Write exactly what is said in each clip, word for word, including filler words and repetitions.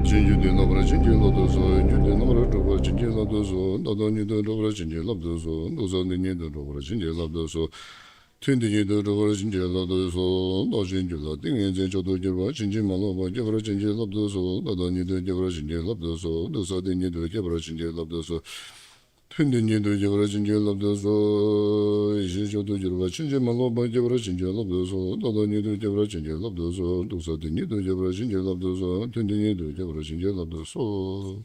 ཅན་རྒྱུད་དེ་བསླབ་པར་བྱིན་གྱིས་བརླབ་ཏུ་གསོལ། རྒྱུད་དེ་རྣམ་པར་སྒྲོལ་བར་བྱིན་གྱིས་བརླབ་ཏུ་གསོལ། མདོ་དོན་ཉིད་དུ་འགྲོ་བར་བྱིན་གྱིས་བརླབ་ཏུ་གསོལ། མདོ་རྩ་དོན་ཉིད་དུ་འགྲོ་བར་བྱིན་གྱིས་བརླབ་ཏུ་གསོལ། ཐུན་དོན་ཉིད་དུ་འགྲོ་བར་བྱིན་གྱིས་བརླབ་ཏུ་གསོལ། མདོ་ཆེན་རྒྱུད་ལ་ཏིང་ངེ་འཛིན་མཆོག་ཏུ་གྱུར་པ་ཕྱིན་ཅི་མ་ལོག་པར་སྐྱེ་བར་བྱིན་གྱིས་བརླབ་ཏུ་གསོལ། མདོ་དོན་ཉིད་དུ་སྐྱེ་བར་བྱིན་གྱིས་བརླབ་ཏུ་གསོལ། མདོ་རྩ་དོན་ཉིད་དུ་སྐྱེ་བར་བྱིན་གྱིས་བརླབ་ཏུ་གསོལ། ཐུན་དོན་ཉིད་དུ་སྐྱེ་བར་བྱིན་གྱིས་བརླབ་ཏུ་གསོལ། ཡེ་ཤེས་མཆོག་ཏུ་གྱུར་པ་ཕྱིན་ཅི་མ་ལོག་པར་སྐྱེ་བར་བྱིན་གྱིས་བརླབ་ཏུ་གསོལ། མདོ་དོན་ཉིད་དུ་སྐྱེ་བར་བྱིན་གྱིས་བརླབ་ཏུ་གསོལ། མདོ་རྩ་དོན་ཉིད་དུ་སྐྱེ་བར་བྱིན་གྱིས་བརླབ་ཏུ་གསོལ། ཐུན་དོན་ཉིད་དུ་སྐྱེ་བར་བྱིན་གྱིས་བརླབ་ཏུ་གསོལ།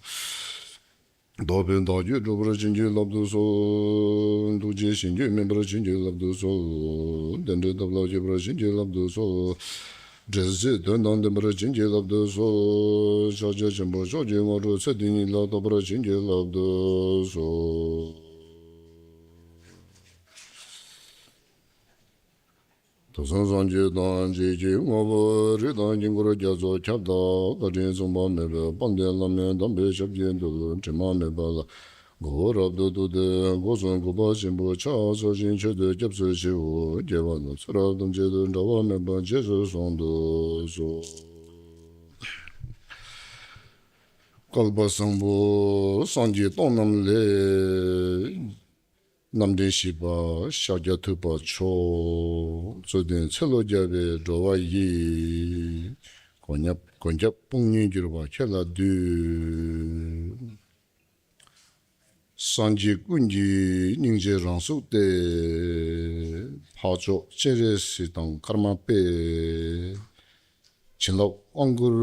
བདག་པོས་བདག་རྒྱུད་སྒྲོལ་བར་བྱིན་གྱིས་བརླབ་ཏུ་གསོལ། ཐུགས་རྗེས་གཞན་རྒྱུད་སྨིན་པར་བྱིན་གྱིས་བརླབ་ཏུ་གསོལ། བདེ་འབྲས་ཐོབ་ལ་སྤྱད་པར་བྱིན་གྱིས་བརླབ་ཏུ་གསོལ། འབྲེལ་ཚད་དོན་དང་ལྡན་པར་བྱིན་གྱིས་བརླབ་ཏུ་གསོལ། ཕྱག་རྒྱ་ཆེན་པོ་ཕྱོགས་ཀྱི་དངོས་གྲུབ་ཚེ་འདི་ཉིད་ལ་ཐོབ་པར་བྱིན་གྱིས་བརླབ་ཏུ་གསོལ། དུས་གསུམ་སངས་རྒྱས་དང་རྗེས་ཀྱི་དངོས་པོ་རིགས་དང་དཀྱིལ་འཁོར་རྒྱ་མཚོ་ཁྱབ་བདག་བཀའ་དྲིན་མཚུངས་པ་མེད་པའི་དཔལ་ལྡན་བླ་མའི་གདམས་པའི་ཞབས་ཀྱི་རྡུལ་དྲི་མ་མེད་པ་ལ་མགོ་བོ་རབ་ཏུ་གཏུགས་ཏེ་སྒོ་གསུམ་གུས་པ་ཆེན་པོས་ཕྱག་འཚལ་ཞིང་མཆོད་དོ། སྐྱབས་སུ་མཆིའོ། རྒྱལ་བ་རྣམས་ཚེ་རབས་ཐམས་ཅད་དུ་འབྲལ་བ་མེད་པར་རྗེས་སུ་བཟུང་དུ་གསོལ། བསྐལ་པ་བཟང་པོ་སངས་རྒྱས་སྟོང་རྣམས་ལས། རྣམ་འདྲེན་བཞི་པ་ཤཱཀྱ་ཐུབ་པ་མཆོག། རྩོད་ལྡན་ཚེ་ལོ་བརྒྱ་པའི་འགྲོ་བ་ཡི། མགོན་སྐྱབས་མགོན་སྐྱབས་དཔུང་གཉེན་གྱུར་པ་ཁྱེད་ལ་འདུད། སངས་རྒྱས་ཀུན་གྱི་སྙིང་རྗེ་རང་གཟུགས་ཏེ། འཕགས་མཆོག་སྤྱན་རས་གཟིགས་དང་ཀརྨ་པས། བྱིན་རླབས་དབང་བསྐུར་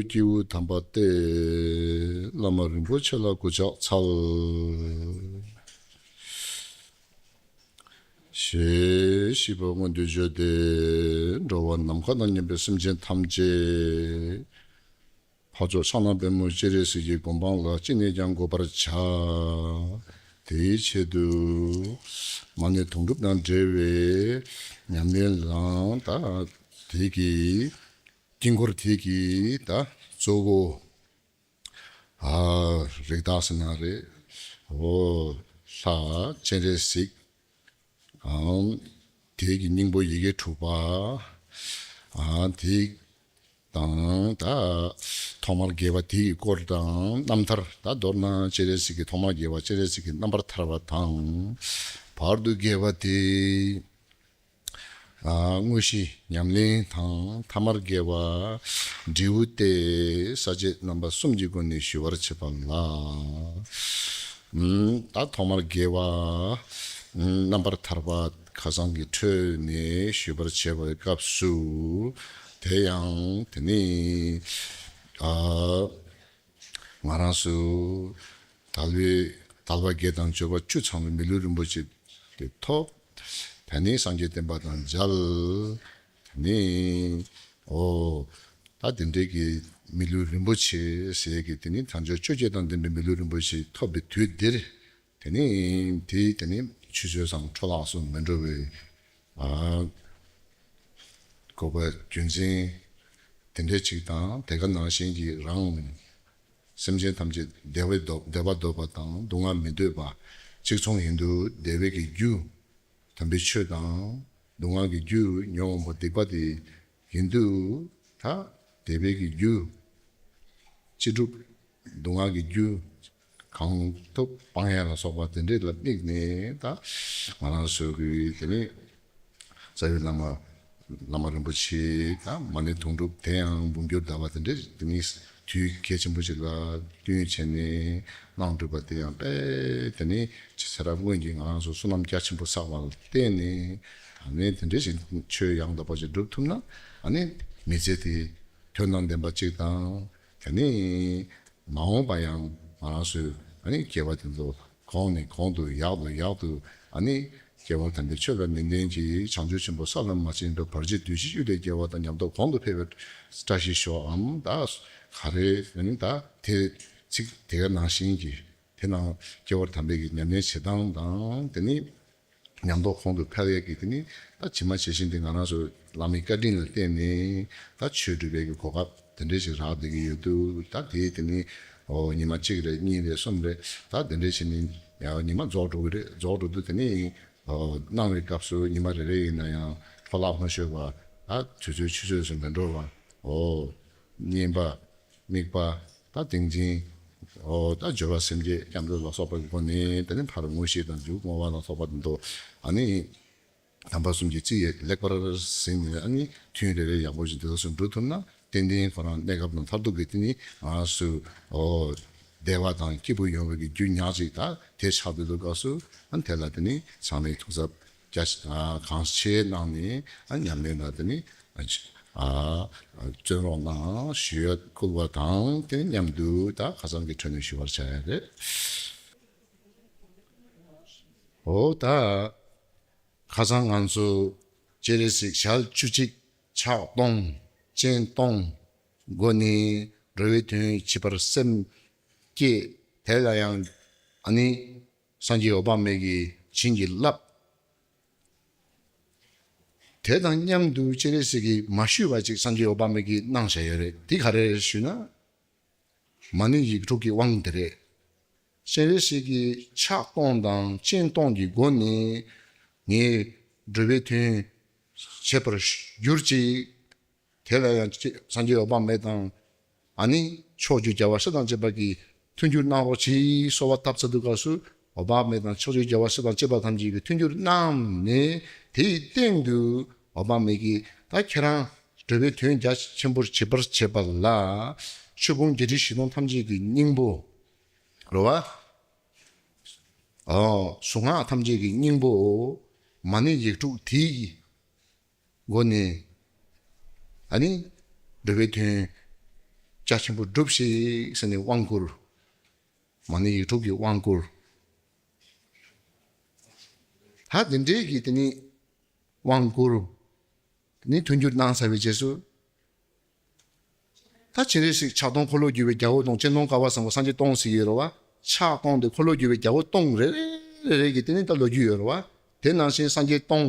སྐྱེས་བུ་དམ་པ་སྟེ། བླ་མ་རིན་པོ་ཆེ་ལ་གུས་ཕྱག་འཚལ། ཞེས་ཤིས་པ་མངོན་དུ་བརྗོད་དེ། འགྲོ་བ་ནམ་མཁའ་དང་མཉམ་པའི་སེམས་ཅན་ཐམས་ཅད། འཕགས་མཆོག་ཕྱག་ན་པདྨོ་སྤྱན་རས་གཟིགས་ཀྱི་གོ་འཕང་ལ་ཅི་ནས་ཀྱང་འགོད་པར་བྱ། དེའི་ཆེད་དུ་མ་ཎི་དུང་སྒྲུབ་དང་འབྲེལ་བའི་ཉམས་ལེན་ལའང་ད་དེ་གི་དཀྱིལ་འཁོར་དེ་གི་ད་གཙོ་བོ་ཨ་རིགས་བདག་ཟེར་ན་རེད། འོ་ལྷ་སྤྱན་རས་གཟིགས། ཨང་། དེ་གི་སྙིང་པོ་ཡི་གེ་དྲུག་པ། ཨང་། དེ་དང་ད་ཐོག་མར་དགེ་བ་དེ་ཡི་སྐོར་དང་རྣམ་ཐར། ད་མདོར་ན་སྤྱན་རས་གཟིགས་ཀྱི་ཐོག་མར་དགེ་བ་སྤྱན་རས་གཟིགས་ཀྱི་རྣམ་པར་ཐར་པ་དང་། བར་དུ་དགེ་བ་དེ་ཨང་། དངོས་གཞི་ཉམས་ལེན་དང་ཐ་མར་དགེ་བ་འབྲས་བུ་སྟེ་ས་བཅད་རྣམ་པ་གསུམ་གྱི་སྒོ་ནས་ཞུ་བར་བྱེད་པ་ལ། ཨང་། ད་ཐོག་མར་དགེ་བ་རྣམ་པར་ཐར་པ་ཁ་སང་གི་འཕྲོས་ནས་ཞུ་བར་བྱེད་པའི་སྐབས་སུ། དེ་ཡང་དེ་ནི་ཨ་ང་རང་ཚོ་དལ་བའི་དལ་བ་བརྒྱད་དང་འབྱོར་བ་བཅུ་ཚང་བའི་མི་ལུས་རིན་པོ་ཆེ་དེ་ཐོབ། དེ་ནས་སངས་རྒྱས་བསྟན་པ་དང་མཇལ། དེ་ནས་ཨོ་ད་དེ་འདྲའི་གི་མི་ལུས་རིན་པོ་ཆེ་ཟེར་གི་དེ་ནི་དལ་འབྱོར་བཅོ་བརྒྱད་དང་ལྡན་པའི་མི་ལུས་རིན་པོ་ཆེ་ཐོབ་པའི་དུས་འདིར། དེ་ནི་དེ་དེ་ནི་ཆུད་ཟོས་སམ་འཕྲོ་བརླག་སུ་མི་འགྲོ་བའི་ཨ་དགོས་པ་རྒྱུ་མཚན་དེ་འདྲ་ཅིག་དང་། དེ་ག་ནང་བཞིན་གྱི་རང་སེམས་ཅན་ཐམས་ཅད་བདེ་བའི་འདོད་བདེ་བ་འདོད་པ་དང་སྡུག་བསྔལ་མི་འདོད་པ་གཅིག་མཚུངས་ཡིན་དུས། བདེ་བའི་གི་རྒྱུ་དམ་པའི་ཆོས་དང་། སྡུག་བསྔལ་གྱི་རྒྱུ་ཉོན་མོངས་པ་སྡིག་པ་དེ་ཡིན་དུས། ད་བདེ་བའི་གི་རྒྱུ་ཅི་སྒྲུབ། སྡུག་བསྔལ་གྱི་རྒྱུ་གང་ཐུབ་སྤང་ཡ་ལ་སོགས་པ་དེ་འདྲས་ལ་དམིགས་ནས། ད་ང་རང་ཚོ་གི་དེ་ནི་རྩ་བའི་བླ་མ་བླ་མ་རིན་པོ་ཆེ་དང་མ་ཎི་དུང་སྒྲུབ། དེ་ཡང་འབུམ་འགྱུར་ཟླ་བ་དེ་འདྲས་དེ་ནི་དུས་གལ་ཆེན་པོ་ཞིག་ལ་བསྟུན་བྱས་ནས་གནང་གྲུབ་པ་དེ་ཡང་དཔེ་དེ་ནི་ཚེ་རབས་སྔོན་གྱི་ང་རང་ཚོ་བསོད་ནམས་རྒྱ་ཆེན་པོ་བསགས་པ་ལ་བརྟེན་ནས། ད་ནི་དེ་འདྲས་ཞིག་ཆོས་ཡང་དག་པ་ཞིག་སྒྲུབ་ཐུབ་ན། ཨ་ནི་མི་ཚེ་དེ་དོན་དང་ལྡན་པ་ཅིག་དང་། དེ་ནི་མ་འོངས་པ་ཡང་ང་རང་ཚོས་ཨ་ནི་དགེ་བ་དེ་ཚོ་གོང་ནས་གོང་དུ་ཡག་ཏུ་ཡག་ཏུ། ཨ་ནི་སྐྱེ་བ་དམ་པའི་ཆོས་ལ་ནན་ཏན་གྱིས་བྱང་ཆུབ་ཆེན་པོ་ས་ལ་མ་ཕྱིན་པའི་བར་ཆད་བདུད་བཞིའི་གཡུལ་ལས་རྒྱལ་བ་དང་ཉམས་རྟོགས་གོང་དུ་འཕེལ་བའི་བཀྲ་ཤིས་ཤོག་ཨམ། ད་ག་རེ་ཨ་ནི་ད་དེ་ཚིག་དེ་ག་ནང་བཞིན་གྱི་དེ་ནང་སྐྱེ་བ་དམ་པའི་གི་ཉམས་ལེན་བྱེད་སྟངས་དང་། དེ་ནི་ཉམས་རྟོགས་གོང་དུ་འཕེལ་ཡས་ཀྱི་དེ་ནི་ད་ཇི་མ་ཇི་བཞིན་དེ་ང་རང་ཚོ་བླ་མའི་བཀའ་དྲིན་ལ་བརྟེན་ནས་ད་ཆོས་སྒྲུབ་པའི་གི་གོ་སྐབས་དེ་འདྲ་ཞིག་རག་བསྡད་ཀྱི་ཡོད་དུས། ད་དེ་དེ་ནི་ཨོ་ཉི་མ་གཅིག་རེད། གཉིས་རེད། གསུམ་རེད། ད་དེ་འདྲ་ཞིག་ནི་ཡང་ཉི་མ་རྫོགས་འགྲོ་གི་རེད། རྫོགས་འགྲོ་དུས་དེ་ནི་ཨོ་གནང་བའི་སྐབས་སུ་ཉི་མ་རེ་རེ་ཡིན་ན་ཡང་འཕྲོ་བརླག་མ་ཤོར་བ། ད་དུས་ཚོད་ཆུད་ཟོས་སུ་མི་འགྲོ་བ། ཨོ་སྙན་པ་དམིགས་པ། ད་ཏིང་འཛིན། འོ་ད་སྦྱོར་བ་སེམས་བསྐྱེད་སྐྱབས་འགྲོ་ལ་སོགས་པ་གི་སྒོ་ནས། དེ་ནས་ཕར་དངོས་གཞི་དང་མཇུག་བསྔོ་བ་ལ་སོགས་པ་དེ་ཚོ། ཨ་ནི་དམ་པ་གསུམ་གྱི་རྩིས་ལེགས་པར་ཟིན་ནས། ཨ་ནི་ཐུན་རེ་རེ་ཡག་པོ་ཞིག་འདི་ཚོ་འགྲོ་ཐུབ་ན། ཏན་ཏན་ཁོ་རང་གནས་སྐབས་དང་མཐར་ཐུག་གི་དེ་ནི་ང་ཚོ་འོ་བདེ་བ་དང་སྐྱིད་པོ་ཡོང་བའི་གི་རྒྱུ་ཉག་གཅིག་ད་དེ་ཆགས་བསྡད་དུས་སྐབས་སུ། ཨ་ནི་དེ་ལ་དེ་ནི་ཚང་མས་ཐུགས་གཟབ་རྒྱ་ཆེ་ཨ་གང་ཆེ་གནང་ནས། ཨ་ཉམས་ལེན་ལ་དེ་ནི་ཨ་བརྩོན་རོགས་གནང་ཞུ་ཡ་བསྐུལ་བ་དང་། དེ་མཉམ་དུ་ད་ཁ་སང་གི་འཕྲོས་ནས་ཞུ་བར་བྱ་ཡ་རེད། འོ་ད་ཁ་སང་ང་ཚོ་སྤྱན་རས་གཟིགས་ཞལ་བཅུ་གཅིག་ཕྱག་སྟོང་སྤྱན་སྟོང་སྒོ་ནས་འགྲོ་བའི་དོན་བྱེད་པར་སེམས་བསྐྱེད། དེ་ལ་ཡང་ཨ་ནི་སངས་རྒྱས་འོད་དཔག་མེད་ཀྱིས་བྱིན་གྱིས་བརླབས། དེ་དང་མཉམ་དུ་སྤྱན་རས་གཟིགས་ཀྱིས་མ་ཞུས་པ་ཅིག་སངས་རྒྱས་འོད་དཔག་མེད་ཀྱིས་གནང་བཞག་ཡོད་རེད། དེ་ག་རེ་རེད་ཞུས་ན། མ་ཎི་ཡིག་དྲུག་གི་དབང་དེ་རེད། སྤྱན་རས་གཟིགས་ཀྱིས་ཕྱག་སྟོང་དང་སྤྱན་སྟོང་གི་སྒོ་ནས་ངས་འགྲོ་བའི་དོན་བྱེད་པར་གྱུར་ཅིག། དེ་ལ་ཡང་སངས་རྒྱས་འོད་དཔག་མེད་དང་། ཨ་ནི་ཕྱོགས་བཅུའི་རྒྱལ་བ་སྲས་དང་བཅས་པ་གིས་མཐུན་འགྱུར་གནང་རོགས་གྱིས་གསོལ་བ་བཏབ་ཚར་དུས་སྐབས་སུ། འོད་དཔག་མེད་དང་ཕྱོགས་བཅུའི་རྒྱལ་བ་སྲས་དང་བཅས་པ་ཐམས་ཅད་ཀྱིས་མཐུན་འགྱུར་གནང་ནས། དེའི་སྟེང་དུ་འོད་དཔག་མེད་ཀྱིས། ད་ཁྱེད་རང་འགྲོ་བའི་དོན་རྒྱ་ཆེན་པོར་བྱེད་པར་བྱེད་པ་ལ། ཆོས་ཕུང་བརྒྱད་ཁྲི་བཞི་སྟོང་ཐམས་ཅད་ཀྱི་སྙིང་པོ། རེད་བ། ཨོ་གཟུངས་སྔགས་ཐམས་ཅད་ཀྱི་སྙིང་པོ། མ་ཎི་ཡིག་དྲུག་དེའི་སྒོ་ནས། ཨ་ནི་འགྲོ་བའི་དོན་རྒྱ་ཆེན་པོ་སྒྲུབས་ཤིག་ཟེར་ནས་དབང་བསྐུར། མ་ཎི་ཡིག་དྲུག་གི་དབང་བསྐུར། ད་དེ་འདྲའི་གི་དེ་ནི་དབང་བསྐུར། དེ་ནི་མཐུན་འགྱུར་གནང་ཚར་བའི་རྗེས་སུ། ད་སྤྱན་རས་གཟིགས་ཕྱག་སྟོང་འཁོར་ལོས་སྒྱུར་བའི་རྒྱལ་པོ་སྟོང་། སྤྱན་སྟོང་བསྐལ་པ་བཟང་པོ་སངས་རྒྱས་སྟོང་ཟེར་གྱི་ཡོད་རེད་བ། ཕྱག་སྟོང་དེ་འཁོར་ལོས་སྒྱུར་བའི་རྒྱལ་པོ་སྟོང་རེ་རེ་རེ་རེ་གི་དེ་ནི་ད་ལོ་རྒྱུས་ཡོད་རེད་བ། དེ་ནང་བཞིན་སངས་རྒྱས་སྟོང་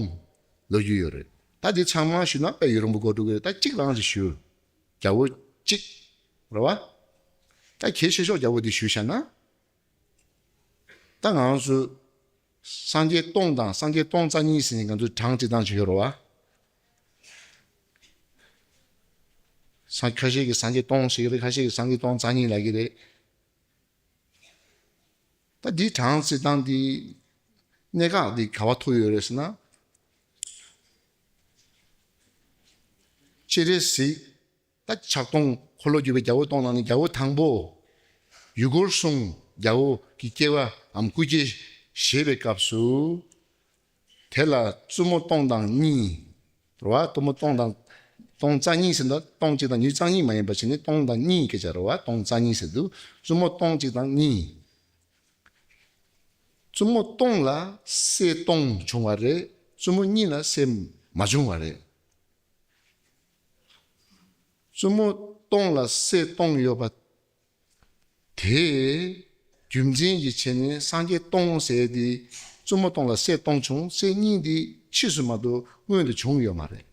ལོ་རྒྱུས་ཡོད་རེད། ད་འདི་ཚང་མ་ཞུས་ན་དཔེ་ཡུན་རིང་པོ་འགོར་འགྲོ་གི་རེད། ད་གཅིག་རང་ཞིག་ཞུ། རྒྱལ་པོ་གཅིག་རེད་བ། ད་གལ་ཆེ་ཤོས་རྒྱལ་པོ་འདི་ཞུས་བཞག་ན། ད་ང་ཚོ་སངས་རྒྱས་སྟོང་དང་སངས་རྒྱས་སྟོང་རྩ་གཉིས་ཟེར་ནས་ང་ཚོ་གྲངས་བྱེད་སྟངས་ཅིག་ཡོད་རེད་བ། ས་ཁ་ཤས་ཀྱིས་སངས་རྒྱས་སྟོང་ཟེར་གྱི་རེད། ཁ་ཤས་ཀྱིས་སངས་རྒྱས་སྟོང་རྩ་གཉིས་ལབ་ཀྱི་རེད། ད་འདི་གྲངས་བྱེད་སྟངས་འདི་གནད་འགག་འདི་ག་པར་ཐུག་ཡོད་རེད་ཟེར་ན། སྤྱན་རས་གཟིགས་ད་ཕྱག་སྟོང་འཁོར་ལོས་སྒྱུར་བའི་རྒྱལ་པོ་སྟོང་ནང་ནས་རྒྱལ་པོ་དང་པོ། ཡུལ་འཁོར་གསུམ་རྒྱལ་པོ་གི་སྐྱེ་བའམ་སྐུ་སྐྱེ་བཞེས་པའི་སྐབས་སུ། དེ་ལ་བཙུན་མོ་སྟོང་དང་གཉིས། རེད་བ། བཙུན་མོ་སྟོང་དང་། སྟོང་རྩ་གཉིས་ཟེར་ན་སྟོང་གཅིག་དང་ཉིས་རྩ་གཉིས་མ་ཡིན་པ་བྱས་ནས་སྟོང་དང་གཉིས་སྐད་ཆ་རེད་བ། སྟོང་རྩ་གཉིས་ཟེར་དུས་བཙུན་མོ་སྟོང་གཅིག་དང་གཉིས། བཙུན་མོ་སྟོང་ལ་སྲས་སྟོང་བྱུང་བ་རེད། བཙུན་མོ་གཉིས་ལ་སྲས་མ་བྱུང་བ་རེད། བཙུན་མོ་སྟོང་ལ་སྲས་སྟོང་ཡོད་པ་དེ་རྒྱུ་མཚན་གྱི་ཆ་ནས་སངས་རྒྱས་སྟོང་ཟེར་དེ། བཙུན་མོ་སྟོང་ལ་སྲས་སྟོང་བྱུང་། སྲས་གཉིས་དེ་ཕྱིས་སུ་མ་གཏོགས་སྔོན་དུ་བྱུང་ཡོད་མ་རེད།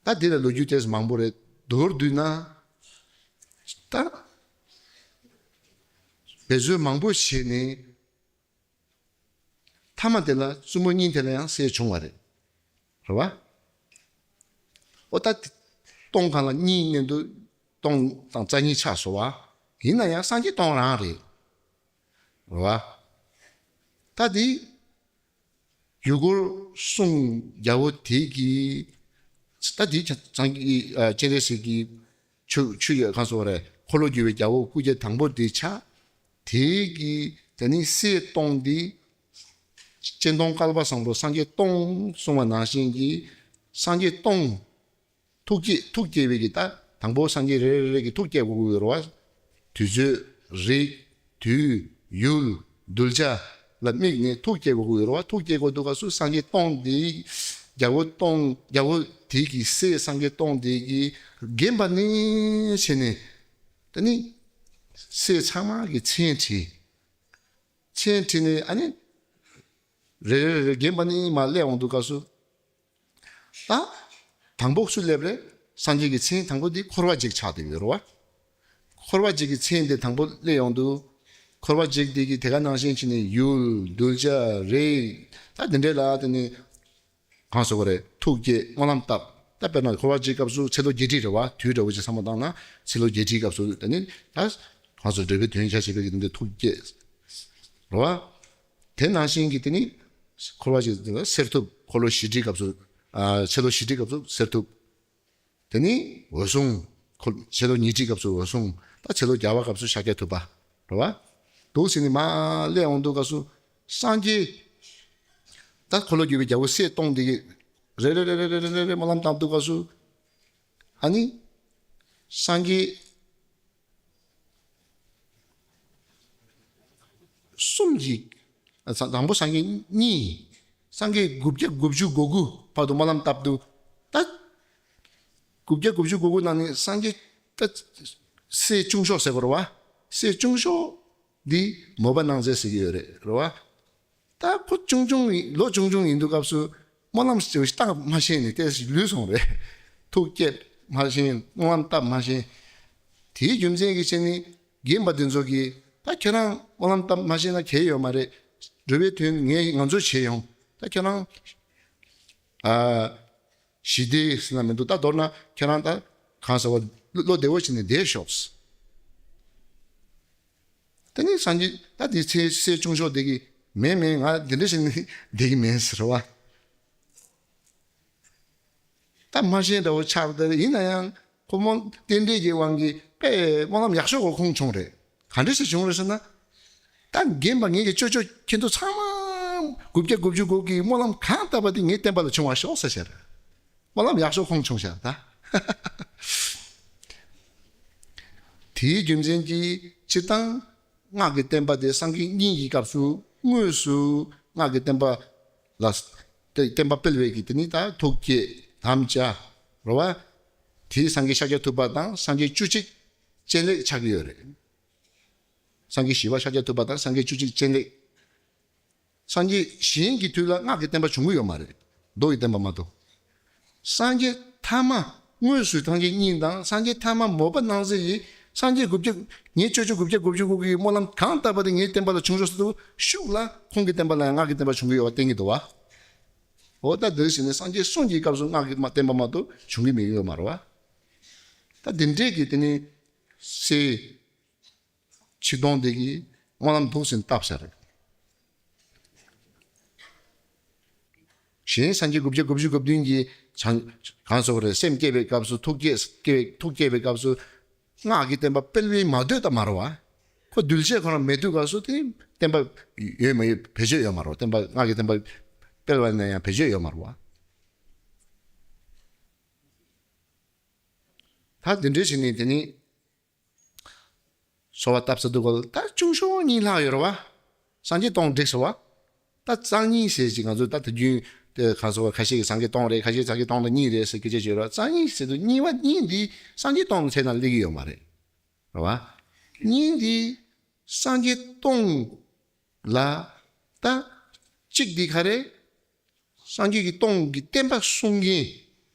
ད་དེ་ལ་ལོ་རྒྱུས་ཏོག་ཙམ་མང་པོ་རེད། མདོར་བསྡུས་ན། ད་འབད་རྩོལ་མང་པོ་བྱས་ནས། མཐའ་མ་དེ་ལ་བཙུན་མོ་གཉིས་དེ་ལ་ཡང་སྲས་བྱུང་བ་རེད། རེད་བ། ཨོ་ད་སྟོང་གང་ལ་གཉིས་མཉམ་དུ་སྟོང་དང་རྩ་གཉིས་ཆགས་སོང་བ། ཡིན་ན་ཡང་སངས་རྒྱས་སྟོང་རང་རེད། རེད་བ། ད་དེ་ཡུལ་འཁོར་གསུམ་རྒྱལ་པོ་དེ་གིས། ད་དེ་སངས་རྒྱས་ཨ་སྤྱན་རས་གཟིགས་ཀྱི་ཆོས་ཆོས་ཀྱི་གང་སོགས་རེད། འཁོར་ལོས་སྒྱུར་བའི་རྒྱལ་པོ་སྐུ་སྐྱེ་དང་པོ་དེ་ཆགས། དེ་གི་དེ་ནི་སྲས་སྟོང་འདི། སྤྱན་སྟོང་བསྐལ་པ་བཟང་པོ་སངས་རྒྱས་སྟོང་གསུངས་པ་ནང་བཞིན་གྱི་སངས་རྒྱས་སྟོང་། ཐུགས་བསྐྱེད་ཐུགས་བསྐྱེད་པའི་གི་ད་དང་པོ་སངས་རྒྱས་རེ་རེ་རེ་གི་ཐུགས་བསྐྱེད་དགོས་ཀྱི་ཡོད་རེད་བ། དུས་ཚོད། རིགས། དུས། ཡུལ། གདུལ་བྱ་ལ་དམིགས་ནས་ཐུགས་བསྐྱེད་དགོས་ཀྱི་ཡོད་རེད་བ། ཐུགས་བསྐྱེད་དགོས་འདུག་ག་སུ་སངས་རྒྱས་སྟོང་དེ། རྒྱལ་པོ་སྟོང་རྒྱལ་པོ་དེ་གི་སྲས་སངས་རྒྱས་སྟོང་དེ་གིས་རྒན་པ་ནས་བྱས་ནས། ད་ནི་སྲས་ཚང་མ་གི་མཚན་བྲིས། མཚན་བྲིས་ནས་ཨ་ནི། རེ་རེ་རེ་རེ་རྒན་པ་ནས་མར་སླེབས་འོང་དུས་སྐབས་སུ། ད་དང་པོ་སུ་སླེབས་རེད། སངས་རྒྱས་ཀྱི་མཚན་དང་པོ་འདི་འཁོར་བ་འཇིག་ཆགས་བསྡད་ཡོད་རེད་བ། འཁོར་བ་འཇིག་གི་མཚན་དེ་དང་པོ་སླེབས་ཡོང་དུས། འཁོར་བ་འཇིག་འདི་གི་དེ་ག་ནང་བཞིན་བྱས་ནས་ཡུལ། གདུལ་བྱ། རིགས། ད་འདི་འདྲའི་ལ་དེ་ནི། གང་ཟེར་བ་རེད། ཐུགས་བསྐྱེད་སྨོན་ལམ་བཏབ། ད་ ད་དཔེར་ན་འཁོར་བ་འཇིག་སྐབས་སུ་ཚེ་ལོ་བརྒྱད་ཁྲི་རེད་བ། དུས་འདྲ་བོ་ཅིག་བསམ་བློ་བཏང་ན་ཚེ་ལོ་བརྒྱད་ཁྲིའི་སྐབས་སུ་དེ་ནི་ད་ང་ཚོ་འགྲོ་བའི་དོན་བྱ་བྱེད་པའི་གི་འདི་ཐུགས་བསྐྱེད་རེད་བ། དེ་ནང་བཞིན་གྱི་དེ་ནི་འཁོར་བ་ཅིག་གསེར་ཐུབ། འཁོར་ལོ་བཞི་ཁྲིའི་སྐབས་སུ། ཨ། ཚེ་ལོ་བཞི་ཁྲིའི་སྐབས་སུ་གསེར་ཐུབ། དེ་ནི་འོད་སྲུང་། འཁོར་ཚེ་ལོ་ཉི་ཁྲིའི་སྐབས་སུ་འོད་སྲུང་། ད་ཚེ་ལོ་བརྒྱ་པ་སྐབས་སུ་ཤཱཀྱ་ཐུབ་པ་རེད་བ། འདུག་ཟེར་ནས་མར་སླེབས་འོང་དུས་སྐབས་སུ་སངས་རྒྱས། ད་འཁོར་ལོས་སྒྱུར་བའི་རྒྱལ་པོ་སྲས་སྟོང་འདི་གིས་རེ་རེ་རེ་རེ་སྨོན་ལམ་བཏབ་དུས་སྐབས་སུ། ཨ་ནི་སངས་རྒྱས་གསུམ་གྱིས། ཨ། ས- དང་པོ་སངས་རྒྱས་གཉིས། སངས་རྒྱས་དགུ་བརྒྱ་དགུ་བཅུ་གོ་དགུ་བར་དུ་སྨོན་ལམ་བཏབ་དུས། ད་དགུ་བརྒྱ་དགུ་བཅུ་གོ་དགུ་ནང་ནས་སངས་རྒྱས་ད་སྲས་ཆུང་ཤོས་ཟེར་དགོས་རེད་བ། སྲས་ཆུང་ཤོས་འདི་མོས་པ་སྣང་མཛད་ཟེར་གྱི་ཡོད་རེད། རེད་བ། ད་ཁོ་ཆུང་ཆུང་ཡིན། ལོ་ཆུང་ཆུང་ཡིན་དུས་སྐབས་སུ་སྨོན་ལམ་ཞེ་པོ་ཞིག་བཏབ་མ་ཤེས་ནས་ཏོག་ཙམ་ལུས་སོང་རེད། ཐུགས་བསྐྱེད་མ་ཤེས། སྨོན་ལམ་བཏབ་མ་ཤེས། དེའི་རྒྱུ་མཚན་གྱིས་བྱས་ནས་རྒན་པ་འདི་ཚོ་གིས། ད་ཁྱེད་རང་སྨོན་ལམ་བཏབ་མ་ཤེས་ན་གལ་ཡོད་མ་རེད། འགྲོ་བའི་དོན་ངས་ང་ཚོས་བྱེད་ཡོང་། ད་ཁྱེད་རང་། ཨ། ཞི་བདེ་ཟེར་ན་མི་འདུག་ད་མདོར་ན་ཁྱེད་རང་ད་གང་ཟེར་བ། བློ་བདེ་བོ་བྱས་ནས་བསྡད་ཤོག་དེ་ནས་སངས་རྒྱས་ད་དེ་ཚེ་སྲས་ཆུང་ཤོས་དེ་གིས། མེད་མེད། ང་འདི་འདྲ་བྱས་ནས་བསྡད་ཀྱི་མེད་ཟེར་བ། ད་མ་ཤེས་འདྲ་བོ་ཆགས་བསྡད། ཡིན་ན་ཡང་ཁོ་མོ་རྟེན་འབྲེལ་གྱི་དབང་གིས་དཔེ་སྨོན་ལམ་ཡག་ཤོས་ཁོ་ཁོང་བྱུང་རེད། ག་འདྲ་ཞིག་བྱུང་རེད་ཟེར་ན། ད་རྒན་པ་ངེད་ཀྱི་ཅོ་ཅོ་ཁྱེད་ཚོ་ཚང་མ་དགུ་བརྒྱ་དགུ་བཅུ་གོ་དགུ་གི་སྨོན་ལམ་གང་བཏབ་པ་དེ་ངའི་བསྟན་པ་ལ་བྱུང་བར་ཤོག་ཟེར་བྱས་རེད། སྨོན་ལམ་ཡག་ཤོས་ཁོང་བྱུང་ཤག་ད། དེའི་རྒྱུ་མཚན་གྱིས་སྤྱིར་བཏང་སྔགས་ཀྱི་བསྟན་པ་དེ་སངས་རྒྱས་གཉིས་ཀྱི་སྐབས་སུ་དངོས་སུ་སྔགས་ཀྱི་བསྟན་པ་ལ། དེ་བསྟན་པ་སྤེལ་བའི་གི་དེ་ནི་ད་ཐུགས་བསྐྱེད་དམ་བཅའ་རེད་བ། དེ་སངས་རྒྱས་ཤཱཀྱ་ཐུབ་པ་དང་སངས་རྒྱས་བཅུ་གཅིག་སྤྱན་རས་གཟིགས་ཆགས་ཀྱི་ཡོད་རེད། སངས་རྒྱས་བཞི་པ་ཤཱཀྱ་ཐུབ་པ་དང་སངས་རྒྱས་བཅུ་གཅིག་སྤྱན་རས་གཟིགས། སངས་རྒྱས་གཞན་གྱི་དུས་ལ་སྔགས་ཀྱི་བསྟན་པ་བྱུང་གི་ཡོད་མ་རེད། མདོ་ཡི་བསྟན་པ་མ་གཏོགས། སངས་རྒྱས་ཐ་མ་དངོས་སུ་སངས་རྒྱས་གཉིས་དང་སངས་རྒྱས་ཐ་མ་མོས་པ་སྣང་མཛད་ཀྱིས་སངས་རྒྱས་དགུ་བརྒྱ། ངའི་ཅོ་ཅོ་དགུ་བརྒྱ་དགུ་བཅུ་གོ་དགུ་གི་སྨོན་ལམ་གང་བཏབ་པ་དེ་ངའི་བསྟན་པ་ལ་བྱུང་ཤོག་ཟེར་དུས་ཤུགས་ལ་ཁོང་གི་བསྟན་པ་ལ་ཡང་སྔགས་ཀྱི་བསྟན་པ་བྱུང་གི་ཡོད་པ་བསྟན་གྱི་འདུག་བ། འོ་ད་འདིར་གཞི་ནས་སངས་རྒྱས་གསུམ་གྱི་སྐབས་སུ་སྔགས་ཀྱི་བསྟན་པ་མ་གཏོགས་བྱུང་གི་མེད་ཡོད་མ་རེད་བ། ད་འདི་འདྲས་ཀྱི་དེ་ནི་སྲས་ཆིག་སྟོང་དེ་གིས་སྨོན་ལམ་འདུག་ཟིན་བཏབ་ས་རེད། གཞན་སངས་རྒྱས་དགུ་བརྒྱ་དགུ་བཅུ་གོ་བདུན་གྱིས་བྱང་གང་སོགས་རེད། སེམས་བསྐྱེད་པའི་སྐབས་སུ་ཐུགས་བསྐྱེད་བསྐྱེད་པའི་ཐུགས་བསྐྱེད་པའི་སྐབས་སུ་སྔགས་ཀྱི་བསྟན་པ་སྤེལ་བའི་མ་འདོད་ད་མ་རེད་བ། ཁོ་གདུལ་བྱ་ཁོ་རང་མེད་དུས་སྐབས་སུ་དེ་བསྟན་པ་ཡོད་མ་ཡོད་བེད་སྤྱོད་ཡོད་མ་རེད་བ། བསྟན་པ་སྔགས་ཀྱི་བསྟན་པ་སྤེལ་བ་ན་ཡང་བེད་སྤྱོད་ཡོད་མ་རེད་བ། ད་འདི་འདྲའི་ཞིག་ནི་དེ་ནི། གསོལ་བ་བཏབ་ས་འདུག་གོ། ད་ཆུང་ཤོས་གཉིས་ལྷག་ཡོད་རེད་བ། སངས་རྒྱས་སྟོང་བསྒྲིགས་སོང་བ། ད་རྩ་གཉིས་ཟེར་ཅིག་ང་ཚོ་ད་དུས་རྒྱུན་དེ་གང་སོགས་ཁ་ཤས་ཀྱིས་སངས་རྒྱས་སྟོང་རེད། ཁ་ཤས་སངས་རྒྱས་སྟོང་དང་གཉིས་རེད་ཟེར་སྐད་ཆ་བརྗོད་རེད་བ། རྩ་གཉིས་ཟེར་དུས་གཉིས་པ་གཉིས་འདི་སངས་རྒྱས་སྟོང་ཚད་ནང་སླེབས་ཀྱི་ཡོད་མ་རེད། རེད་བ། གཉིས་འདི་སངས་རྒྱས་སྟོང་ལ་ད་གཅིག་འདི་ག་རེ། སངས་རྒྱས་ཀྱི་སྟོང་གི་བསྟན་པ་སྲུང་མཁན།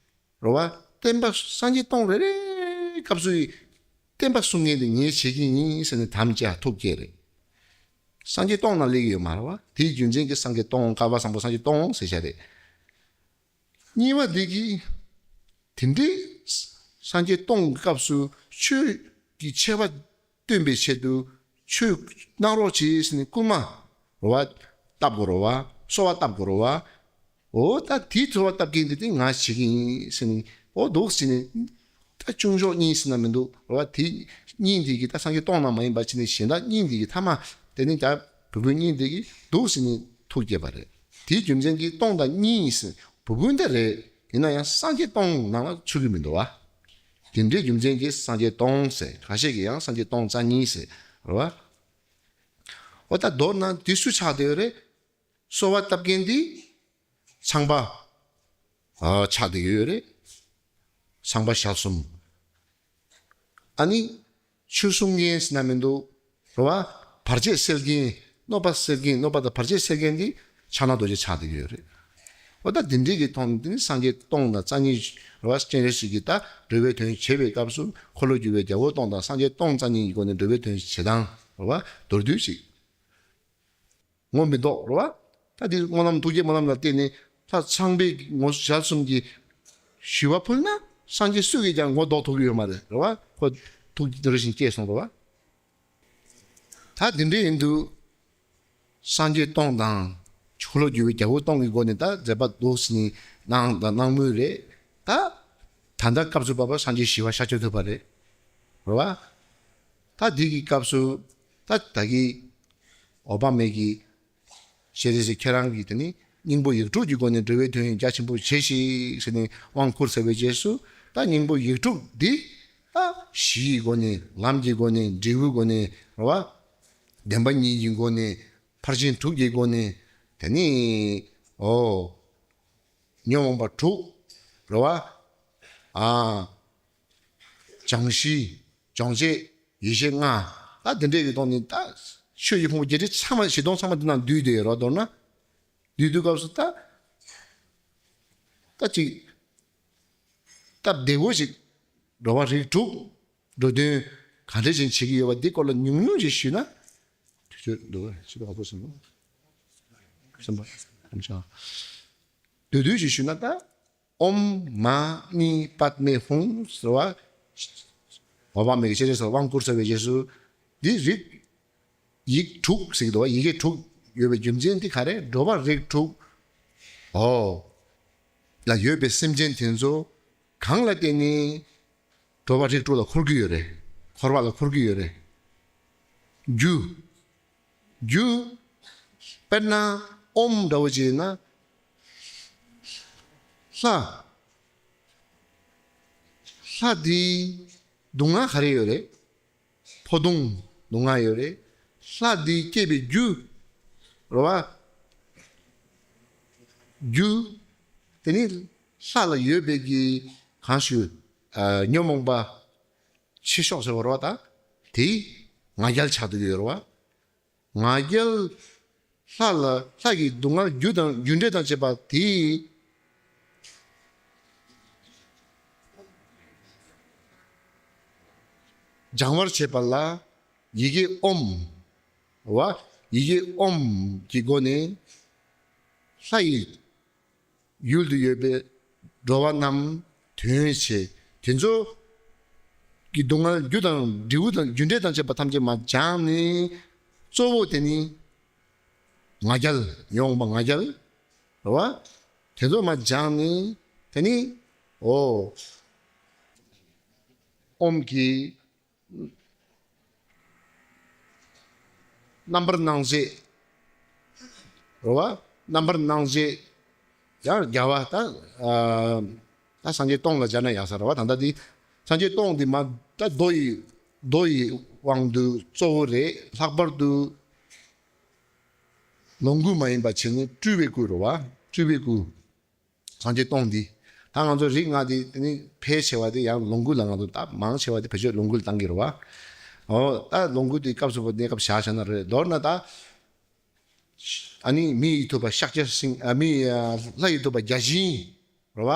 རེད་བ། བསྟན་པ་སངས་རྒྱས་སྟོང་རེ་རེའི་སྐབས་སུ་ཡི་བསྟན་པ་སྲུང་མཁན་དེ་ངས་བྱེད་ཀྱི་ཡིན་ཟེར་ནས་དམ་བཅའ་ཐུགས་བསྐྱེད་རེད། སངས་རྒྱས་སྟོང་ནང་སླེབས་ཀྱི་ཡོད་མ་རེད་བ། དེའི་རྒྱུ་མཚན་གྱིས་སངས་རྒྱས་སྟོང་བསྐལ་པ་བཟང་པོ་སངས་རྒྱས་སྟོང་ཟེར་བྱ་རེད། གཉིས་པ་འདི་གིས་དེ་འདྲའི་སངས་རྒྱས་སྟོང་གི་སྐབས་སུ་ཆོས་ཀྱི་ཆེ་བ་སྟོན་པའི་ཆེད་དུ་ཆོས་གནང་རོགས་གྱིས་ཟེར་ནས་བསྐུལ་མ་རེད་བ། བཏབ་དགོས་རེད་བ། གསོལ་བ་བཏབ་དགོས་རེད་བ། འོ་ད་དེའི་གསོལ་བ་བཏབ་མཁན་དེ་དེ་ང་བྱེད་ཀྱི་ཡིན་ཟེར་ནས། འོ་འདུག་ཟེར་ནས། ད་ཆུང་ཤོས་གཉིས་ཟེར་ན་མི་འདུག་རེད་བ། དེ་གཉིས་དེ་གིས་ད་སངས་རྒྱས་སྟོང་ནང་མ་ཡིན་པ་བྱས་ནས་གཞན་དག་གཉིས་དེ་གིས་ཐ་མ་དེ་ནི་ད་བུ་བུ་གཉིས་དེ་གིས་འདུག་ཟེར་ནས་ཐུགས་བསྐྱེད་པ་རེད། དེའི་རྒྱུ་མཚན་གྱིས་སྟོང་དང་གཉིས་ཟེར་བུ་བུ་འདི་རེད། ཡིན་ན་ཡང་སངས་རྒྱས་སྟོང་ནང་ལ་ཚུད་ཀྱི་མི་འདུག་བ། དེ་འདྲའི་རྒྱུ་མཚན་གྱིས་སངས་རྒྱས་སྟོང་ཟེར། ཁ་ཤས་ཀྱིས་ཡང་སངས་རྒྱས་སྟོང་རྩ་གཉིས་ཟེར། རེད་བ། འོ་ད་མདོར་ན་དེ་སུ་ཆགས་བསྡད་ཡོད་རེད། གསོལ་བ་བཏབ་མཁན་དེ་ཚངས་པ། ཨ། ཆགས་བསྡད་ཡོད་རེད། ཚངས་པ་ཞལ་གསུམ། ཨ་ནི་ཆོས་གསུང་མཁན་ཟེར་ན་མི་འདུག་རེད་བ། བར་ཆད་སེལ་མཁན། གནོད་པ་སེལ་མཁན། གནོད་པ་དང་བར་ཆད་སེལ་མཁན་དེ་ཕྱག་ན་རྡོ་རྗེ་ཆགས་བསྡད་ཡོད་རེད། འོ་ད་འདི་འདྲའི་གི་ཐོག་ནས་དེ་ནི་སངས་རྒྱས་སྟོང་དང་རྩ་གཉིས་རེད་བ། སྤྱན་རས་གཟིགས་ཀྱིས་ད་འགྲོ་བའི་དོན་བྱེད་པའི་སྐབས་སུ་འཁོར་ལོས་སྒྱུར་བའི་རྒྱལ་པོ་སྟོང་དང་སངས་རྒྱས་སྟོང་རྩ་གཉིས་ཀྱི་སྒོ་ནས་འགྲོ་བའི་དོན་བྱེད་སྟངས་རེད་བ། མདོར་བསྡུས་ཤིག་ངོ་མི་ལྡོག་རེད་བ། ད་འདི་སྨོན་ལམ་ཐུགས་བསྐྱེད་སྨོན་ལམ་ལ་བརྟེན་ནས་ད་ཚངས་པའི་ངོ་ཞལ་གསུམ་གྱི་ ཞུ་བ་ཕུལ་ན་སངས་རྒྱས་སུ་གིས་ཀྱང་ངོ་ལྡོག་ཐུབ་ཀྱི་ཡོད་མ་རེད། རེད་བ། ཁོ་ཐུགས་རྒྱུད་རེ་བཞིན་སྐྱེས་སོང་། རེད་བ། ད་དེ་འདྲ་ཡིན་དུས་སངས་རྒྱས་སྟོང་དང་ཆོས་ལུགས་བརྒྱུད་པའི་རྒྱལ་པོ་སྟོང་གི་སྒོ་ནས་ད་མཛད་པ་འདུག་ཟེར་ནས་གནང་དང་གནང་མུས་རེད། ད་ད་ལྟ་སྐབས་སུ་བབས་པ་སངས་རྒྱས་ཞི་བ་ཤཱཀྱ་ཐུབ་པ་རེད། རེད་བ། ད་འདི་གི་སྐབས་སུ་ད་ད་གི་འོད་དཔག་མེད་ཀྱི་སྤྱན་རས་གཟིགས་ཁྱེད་རང་གིས་དེ་ནི་སྙིང་པོ་ཡིག་དྲུག་གི་སྒོ་ནས་འགྲོ་བའི་དོན་ཡང་རྒྱ་ཆེན་པོ་བྱས་ཤིག་ཟེར་ནས་དབང་བསྐུར་ཚར་བའི་རྗེས་སུ། ད་སྙིང་པོ་ཡིག་དྲུག་འདི་ད་གཞི་ཡི་སྒོ་ནས། ལམ་གྱི་སྒོ་ནས། འབྲས་བུའི་སྒོ་ནས། རེད་བ། བདེན་པ་གཉིས་ཀྱི་སྒོ་ནས། ཕར་ཕྱིན་དྲུག་གི་སྒོ་ནས། དེ་ནི་འོ་ཉོན་མོངས་པ་དྲུག། རེད་བ། ཨ། སྦྱང་གཞི། སྦྱོང་བྱེད། ཡིད་བྱེད་ལྔ། ད་འདི་འདྲའི་གི་ཐོག་ནས་ད་ཆོས་ཀྱི་ཕུང་པོ་བརྒྱད་ཁྲི་ཚང་མ་བཞི་སྟོང་ཚང་མ་འདི་ནང་འདུས་བསྡད་ཡོད་རེད། མདོར་ན་འདུས་དུས་སྐབས་སུ་ད་ད་ཅིག་སྟབས་བདེ་བོ་ཞིག་འགྲོ་བ་རིགས་དྲུག་འགྲོ་དོན་ག་འདྲ་ཞིག་བྱེད་ཀྱི་ཡོད་པ་འདི་སྐོར་ལ་ཉུང་ཉུང་ཞིག་ཞུས་ན། དུས་ཚོད་འདུག་གས། ཕྱི་ལོགས་ཧ་གོ་སོང་ངམ། སེམས་པ་ཨམ་ཅང་། བསྡུས་བསྡུས་ཤིག་ཞུས་ན་ད། ཨོཾ་མ་ཎི་པདྨེ་ཧཱུྃ་ཟེར་བ། འོད་དཔག་མེད་ཀྱི་སྤྱན་རས་གཟིགས་དབང་བསྐུར་ཚར་བའི་རྗེས་སུ། འདི་རིགས་ཡིག་དྲུག་ཟེར་གྱི་འདུག་བ། ཡི་གེ་དྲུག་ཡོད་པའི་རྒྱུ་མཚན་འདི་ག་རེ། འགྲོ་བ་རིགས་དྲུག་འོ་ལ་ཡོད་པའི་སེམས་ཅན་དེ་ཚོ་གང་ལ་བརྟེན་ནས་འགྲོ་བ་རིགས་དྲུག་ལ་འཁོར་གྱི་ཡོད་རེད། འཁོར་བ་ལ་འཁོར་གྱི་ཡོད་རེད། རྒྱུ། རྒྱུ། དཔེར་ན་ཨོཾ་འདྲ་བོ་ཅིག་ཡིན་ན། ལྷ། ལྷ་འདིའི་སྡུག་བསྔལ་ག་རེ་ཡོད་རེད། འཕོ་ལྟུང་སྡུག་བསྔལ་ཡོད་རེད། ལྷ་འདི་སྐྱེས་པའི་རྒྱུ། རེད་བ། རྒྱུ། དེ་ནི་ལྷ་ལ་ཡོད་པའི་གི་གང་ཞུ། ཨ། ཉོན་མོངས་པ་ཆེ་ཤོས་ཟེར་བ་རེད་བ། ད་དེ་ང་རྒྱལ་ཆགས་འདུག་ཡོད་རེད་བ། ང་རྒྱལ། ལྷ་ལ། ལྷ་ཡི་སྡུག་བསྔལ་རྒྱུ་དང་རྒྱུ་འབྲས་དང་བཅས་པ་དེ་སྦྱང་བར་བྱེད་པ་ལ་ཡི་གེ་ཨོཾ། བ། ཡི་གེ་ཨོཾ་གྱི་སྒོ་ནས་ལྷ་ཡི་ཡུལ་དུ་ཡོད་པའི་འགྲོ་བ་རྣམས་དོན་བྱེད། དེ་ཚོ་གི་སྡུག་བསྔལ་རྒྱུ་དང་འབྲས་བུ་དང་རྒྱུ་འབྲས་དང་བཅས་པ་ཐམས་ཅད་མར་སྦྱངས་ནས། གཙོ་བོ་དེ་ནི་ང་རྒྱལ། ཉོན་མོངས་པ་ང་རྒྱལ། རེད་བ། དེ་ཚོ་མར་སྦྱངས་ནས་དེ་ནི་འོ་ཨོཾ་གྱི་རྣམ་པར་སྣང་མཛད། རེད་བ། རྣམ་པར་སྣང་མཛད། ཡང་རྒྱལ་བ་ད། ཨ། ད་སངས་རྒྱས་སྟོང་ལ་སྦྱར་ན་ཡག་ས་རེད་བ། ད་ལྟ་འདི་སངས་རྒྱས་སྟོང་འདི་མ་ད་མདོ་ཡི། མདོ་ཡི་དབང་དུ་གཙོ་བོ་རེད། ལྷག་པར་དུ་ལོངས་སྐུ་མ་ཡིན་པ་བྱས་ནས་སྤྲུལ་པའི་སྐུ་རེད་བ། སྤྲུལ་པའི་སྐུ། སངས་རྒྱས་སྟོང་འདི། ད་ང་ཚོ་རིགས་ལྔ་འདི་དེ་ནི་ཕལ་ཆེ་བ་དེ་ཡང་ལོངས་སྐུ་ལ་ང་ཚོ་ད་མང་ཆེ་བ་དེ་བེད་སྤྱོད་ལོངས་སྐུ་ལ་བཏང་གི་རེད་བ། འོ་ད་ལོངས་སྐུ་དེ་སྐབས་སུ་བབས་གནས་སྐབས་བཞག་བཞག་ན་རེད། མདོར་ན་ད། ཨ་ནི་མི་ཡི་ཐུབ་པ་ཤཱཀྱ་སེང་། ཨ། མི། ཨ། ལྷ་ཡི་ཐུབ་པ་བརྒྱ་བྱིན། རེད་བ།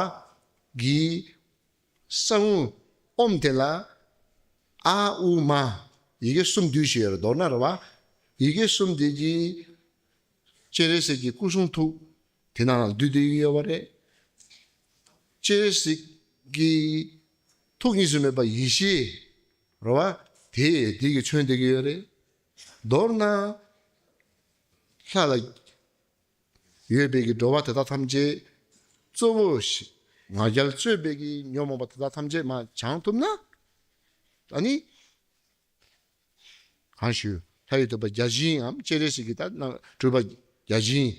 གི་གསང་བ་ཨོཾ་དེ་ལ་ཨ་ཨུ་མ་ཡི་གེ་གསུམ་བསྡུས་བྱས་ཡོད་རེད། མདོར་ན་རེད་བ། ཡི་གེ་གསུམ་དེ་གིས་སྤྱན་རས་གཟིགས་ཀྱི་སྐུ་གསུང་ཐུགས་དེ་ནང་ལ་བསྡུས་བསྡད་ཡོད་པ་རེད། སྤྱན་རས་གཟིགས་ཀྱི་ཐུགས་གཉིས་སུ་མེད་པ་ཡེ་ཤེས་རེད་བ། དེ་དེ་གིས་མཚོན་བསྡད་ཀྱི་ཡོད་རེད། མདོར་ན་ལྷ་ལ་ཡོད་པའི་གི་འགྲོ་བ་དེ་དག་ཐམས་ཅད་གཙོ་བོ་ཞིག་ང་རྒྱལ་གཙོས་པའི་གི་ཉོན་མོངས་པ་དེ་དག་ཐམས་ཅད་མར་སྦྱང་ཐུབ་ན། ཨ་ནི་གང་ཞུ། ལྷ་ཡི་ཐུབ་པ་བརྒྱ་བྱིན་ནམ་སྤྱན་རས་གཟིགས་ཀྱི་ད་ན་སྤྲུལ་པ་བརྒྱ་བྱིན་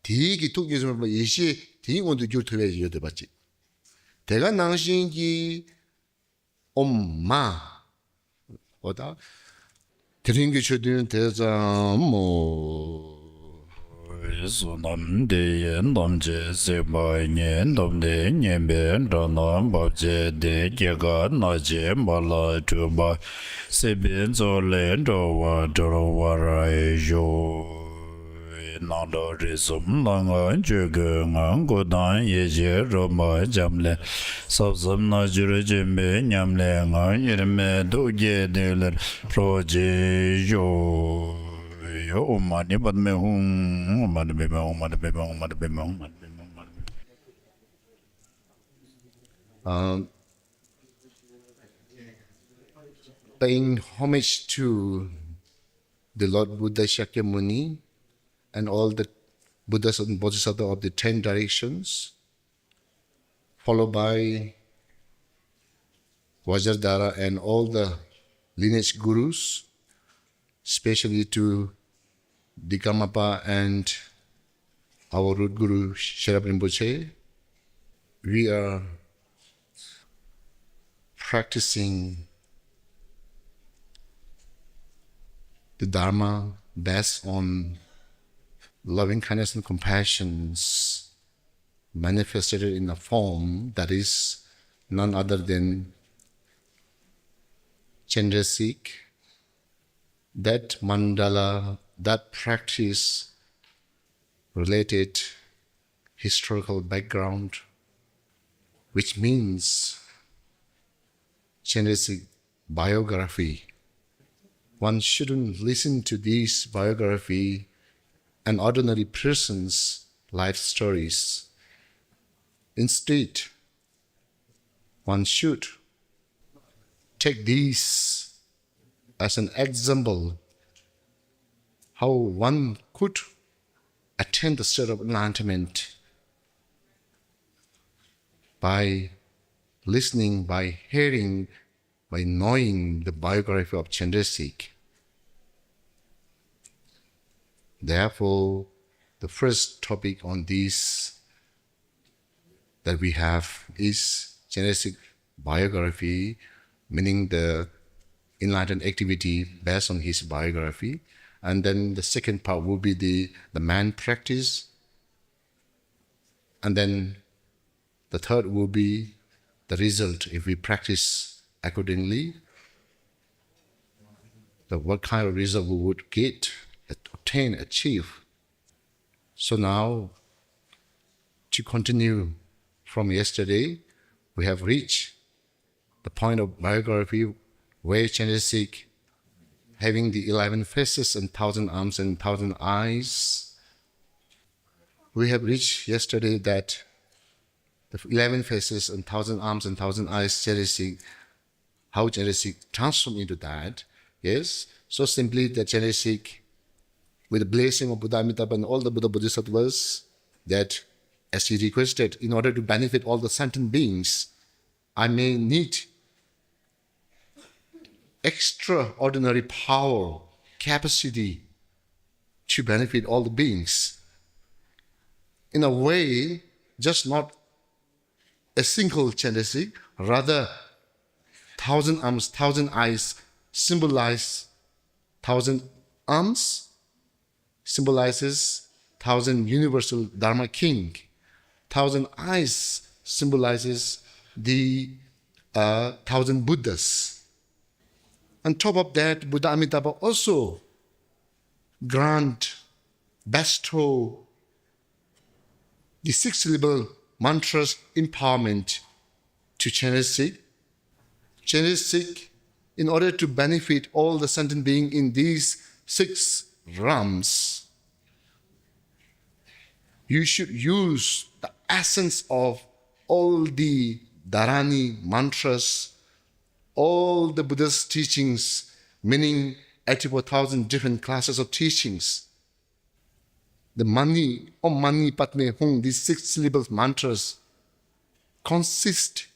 དེའི་གི་ཐུགས་གཉིས་སུ་མེད་པ་ཡེ་ཤེས་དེའི་མངོན་དུ་གྱུར་ཐུབ་པའི་ཡོད་བསྡད་པ་ཅིག་དེ་ག་ནང་བཞིན་གྱི་ཨོཾ་མ། འོ་ད། དེ་རིང་གི་ཆོས་ཐུན་དེ་ཙམ་མོ། བསོད་ནམས་འདི་ཡིས་ཐམས་ཅད་གཟིགས་པ་ཉིད། ཐོབ་ནས་ཉེས་པའི་དགྲ་རྣམས་ཕམ་བྱས་ཏེ། སྐྱེ་རྒ་ན་འཆིའི་རྦ་རླབས་འཁྲུགས་པ། སྲིད་པའི་མཚོ་ལས་འགྲོ་བ་སྒྲོལ་བར་ཤོག། སྣང་གྲོལ་རིགས་གསུམ་ལྷ་སྔགས་ཆོས་སྐུའི་ངང་། སྐུ་དང་ཡེ་ཤེས་རོལ་པ་འབྱམས་ཀླས། ཟབ་ཟབ་རྣལ་འབྱོར་སྦྱིན་པའི་ཉམས་ལེན་ངང་། དབྱེར་མེད་ཐུགས་ཀྱི་ཐིག་ལེར་རོ་གཅིག་ཤོག། ཨོཾ་མ་ཎི་པདྨེ་ཧཱུྃ། ཨོཾ་མ་ཎི་པདྨེ་ཧཱུྃ། ཨོཾ་མ་ཎི་པདྨེ་ཧཱུྃ། ཨོཾ་མ་ཎི་པདྨེ་ཧཱུྃ། ཨོཾ་མ་ཎི་པདྨེ་ཧཱུྃ། Um, paying homage to the Lord Buddha Shakyamuni and all the Buddhas and Bodhisattvas of the ten directions, followed by Vajradhara and all the lineage gurus, especially to the Karmapa and our root guru Sherab Rinpoche. We are practicing the Dharma based on loving kindness and compassions manifested in a form that is none other than Chenrezig. That mandala, that practice related historical background, which means Chenrezig biography. One shouldn't listen to this biography, an ordinary person's life stories. Instead, one should take these as an example how one could attain the state of enlightenment by listening, by hearing, by knowing the biography of Chenrezig. Therefore, the first topic on this that we have is Chenrezig biography, meaning the enlightened activity based on his biography. And then the second part will be the, the man practice. And then the third will be the result if we practice accordingly. The, what kind of result we would get, obtain, achieve. So now, to continue from yesterday, we have reached the point of biography where Chenrezig, having the eleven faces and thousand arms and thousand eyes, we have reached yesterday that the eleven faces and thousand arms and thousand eyes Chenrezig, how Chenrezig transformed into that. Yes, so simply that Chenrezig, with the blessing of Buddha Amitabha and all the Buddha Bodhisattvas, that as he requested, in order to benefit all the sentient beings, I may need extraordinary power, capacity to benefit all the beings. In a way, just not a single Chenrezig, rather thousand arms, thousand eyes symbolize thousand arms, symbolizes thousand universal Dharma king. Thousand eyes symbolizes the uh, thousand Buddhas. On top of that, Buddha Amitabha also grant, bestow the six syllable mantras empowerment to Chenrezig. Chenrezig, in order to benefit all the sentient being in these six realms, you should use the essence of all the Dharani mantras, all the Buddha's teachings, meaning eighty-four thousand different classes of teachings. The Mani, Om Mani Padme Hum, these six syllables mantras consist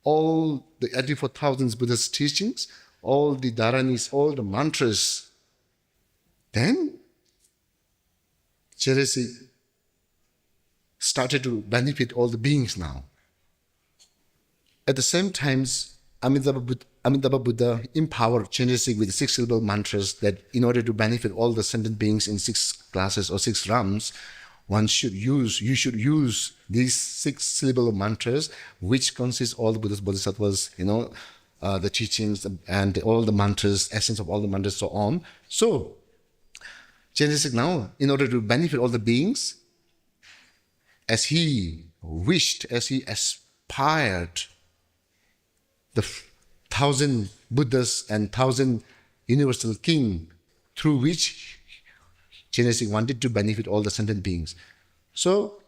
all the eighty-four thousand Buddha's teachings, all the Dharanis, all the mantras. Then Chenrezig started to benefit all the beings now. At the same time, Amitabha Buddha, Amitabha Buddha empowered Chenrezig with six syllable mantras that in order to benefit all the sentient beings in six classes or six realms, one should use, you should use these six syllable mantras, which consists all the Buddhas, Bodhisattvas, you know, uh, the teachings and all the mantras, essence of all the mantras, so on. So, Chenrezig now, in order to benefit all the beings, as he wished, as he aspired, the thousand Buddhas and thousand universal king through which Chenrezig wanted to benefit all the sentient beings. So,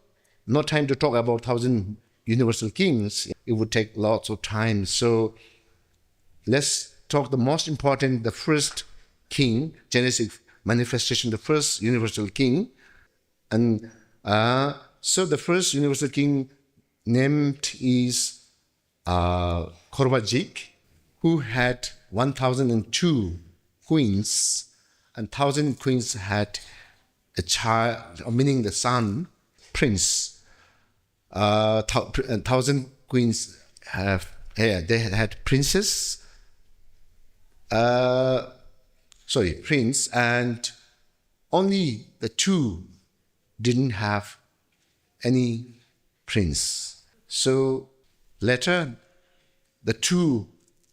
no time to talk about thousand universal kings, it would take lots of time. So let's talk the most important, the first king, genesis manifestation, the first universal king. And uh, so the first universal king named is uh, Khorvajik, who had one thousand and two queens, and thousand queens had a child, meaning the son, prince. Uh, thou- pr- uh, thousand queens have, yeah, they had princess. Uh, sorry, prince, and only the two didn't have any prince. So later, the two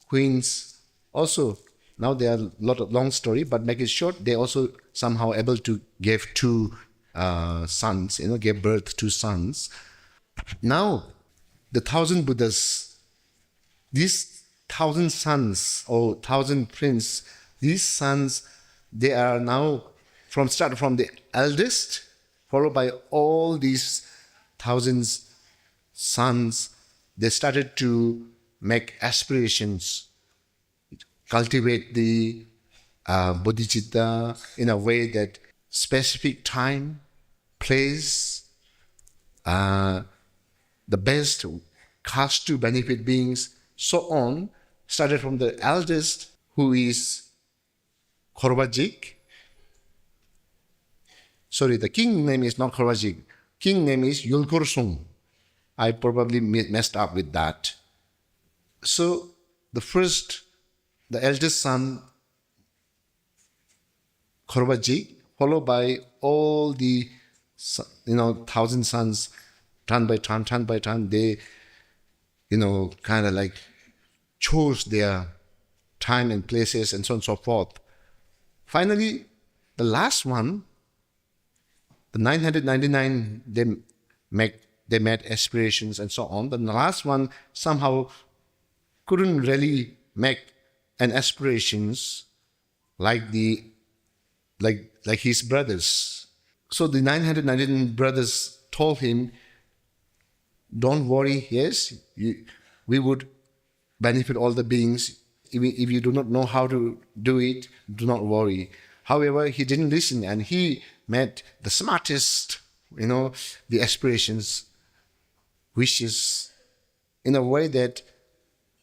queens also, now they are a lot of long story, but make it short, they also somehow able to give two uh, sons, you know, gave birth to sons. Now, the thousand Buddhas, these thousand sons or thousand prince, these sons, they are now from start from the eldest, followed by all these thousands sons. They started to make aspirations, cultivate the uh, bodhicitta in a way that specific time, place, uh, the best cause to benefit beings, so on, started from the eldest, who is Khorvajik. Sorry, the king name is not Khorvajik. King name is Yulkorsung. I probably mi- messed up with that. So the first, the eldest son, Khorvajik, followed by all the, you know, thousand sons, turn by turn, turn by turn, they, you know, kind of like chose their time and places and so on and so forth. Finally, the last one, the nine hundred ninety-nine, they make they made aspirations and so on. The last one somehow couldn't really make an aspirations like the like like his brothers. So the nine hundred ninety-nine brothers told him, "Don't worry, yes, you, we would benefit all the beings. If, if you do not know how to do it, do not worry." However, he didn't listen and he made the smartest, you know, the aspirations, wishes, in a way that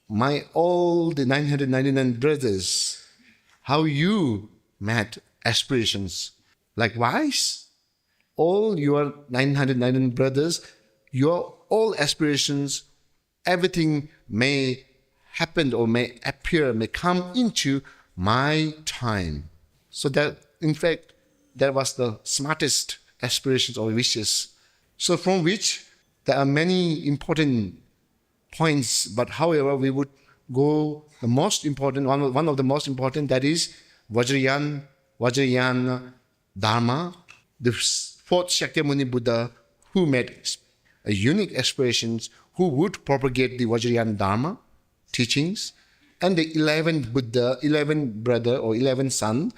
my all the nine hundred ninety-nine brothers, how you made aspirations. Likewise, all your nine hundred ninety-nine brothers, your all aspirations, everything may happen or may appear, may come into my time. So that, in fact, that was the smartest aspirations or wishes. So from which there are many important points, but however, we would go the most important, one, one of the most important, that is Vajrayana, Vajrayana Dharma, the fourth Shakyamuni Buddha, who made a unique expressions, who would propagate the Vajrayana Dharma teachings, and the eleventh Buddha, eleventh brother or eleventh son,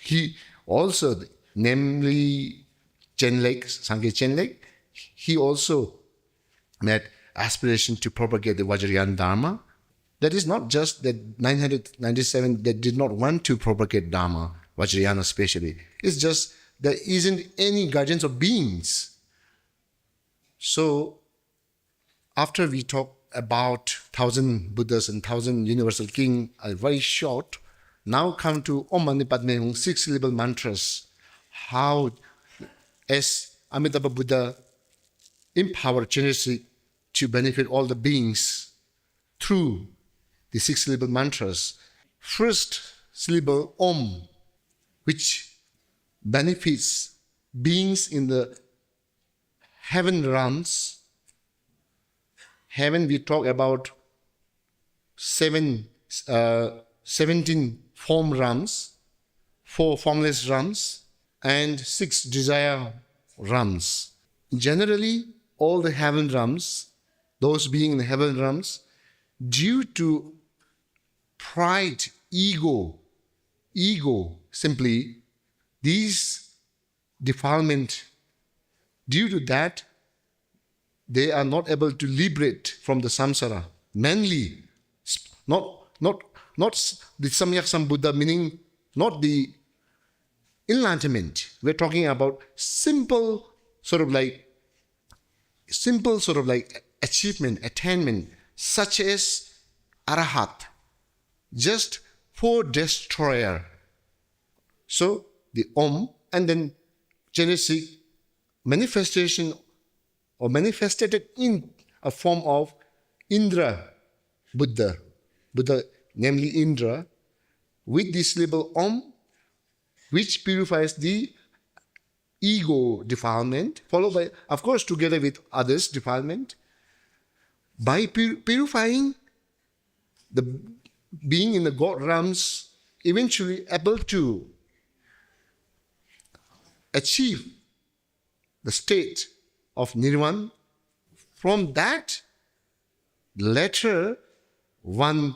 he also, namely Chenlek, Sangye Chenlek, he also made aspiration to propagate the Vajrayana Dharma. That is not just that nine hundred ninety-seven that did not want to propagate Dharma, Vajrayana especially. It's just there isn't any guardians of beings. So after we talk about thousand Buddhas and thousand universal king are very short, now come to Om Mani Padme Hum, six syllable mantras. How as Amitabha Buddha empower generously to benefit all the beings through the six syllable mantras. First syllable Om, which benefits beings in the heaven realms. Heaven, we talk about seven, uh, seventeen form realms, four formless realms, and six desire realms. Generally, all the heaven realms, those being in the heaven realms, due to pride, ego, ego simply, these defilement, due to that, they are not able to liberate from the samsara. Mainly, not not not the Samyak Sambuddha, meaning not the enlightenment. We're talking about simple sort of like simple sort of like achievement, attainment, such as Arahat, just for destroyer. So the Om and then genesis manifestation or manifested in a form of Indra Buddha, Buddha, namely Indra, with the syllable Om, which purifies the ego defilement, followed by, of course, together with others' defilement, by pur- purifying the being in the God realms, eventually able to achieve the state of Nirvana. From that, later one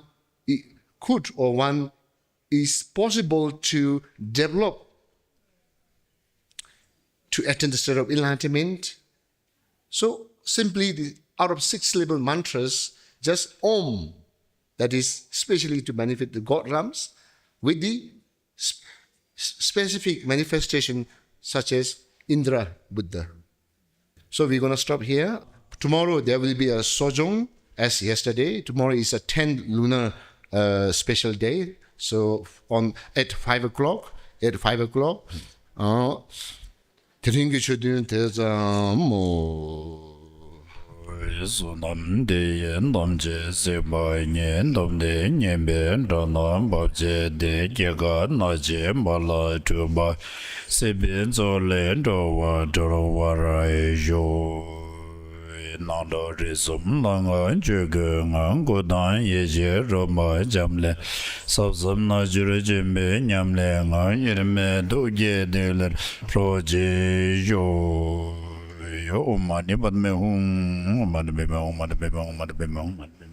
could or one is possible to develop to attain the state of enlightenment. So simply the, out of six syllable mantras, just Om, that is specially to benefit the God realms, with the specific manifestation such as Indra Buddha. So we're going to stop here. Tomorrow there will be a Sojong as yesterday. Tomorrow is a ten lunar uh, special day. So on at five o'clock, at five o'clock, uh, དེ་རིང་གི་ཆོས་ཐུན་དེ་ཙམ་མོ། བསོད་ནམས་འདི་ཡིས་ཐམས་ཅད་གཟིགས་པ་ཉིད། ཐོབ་ནས་ཉེས་པའི་དགྲ་རྣམས་ཕམ་བྱས་ཏེ། སྐྱེ་རྒ་ན་འཆིའི་རྦ་རླབས་འཁྲུགས་པ། སྲིད་པའི་མཚོ་ལས་འགྲོ་བ་སྒྲོལ་བར་ཤོག། སྣང་གྲོལ་རིགས་གསུམ་ལྷ་སྔགས་ཆོས་སྐུའི་ངང་། སྐུ་དང་ཡེ་ཤེས་རོལ་པ་འབྱམས་ཀླས། ཟབ་ཟབ་རྣལ་འབྱོར་ཆེན་པོའི་ཉམས་ལེན་ངང་། དབྱེར་མེད་ཐུགས་ཀྱི་ཐིག་ལེར་རོ་གཅིག་ཤོག། ཨོཾ་མ་ཎི་པདྨེ་ཧཱུྃ། ཨོཾ་མ་ཎི་པདྨེ་ཧཱུྃ། ཨོཾ་མ་ཎི་པདྨེ་ཧཱུྃ། ཨོཾ་མ་ཎི་པདྨེ་ཧཱུྃ། ཨོཾ་མ་ཎི་པདྨེ་ཧཱུྃ། ཨོཾ་མ་ཎི་པདྨེ་ཧཱུྃ། ཨོཾ་མ་ཎི་པདྨེ་ཧཱུྃ།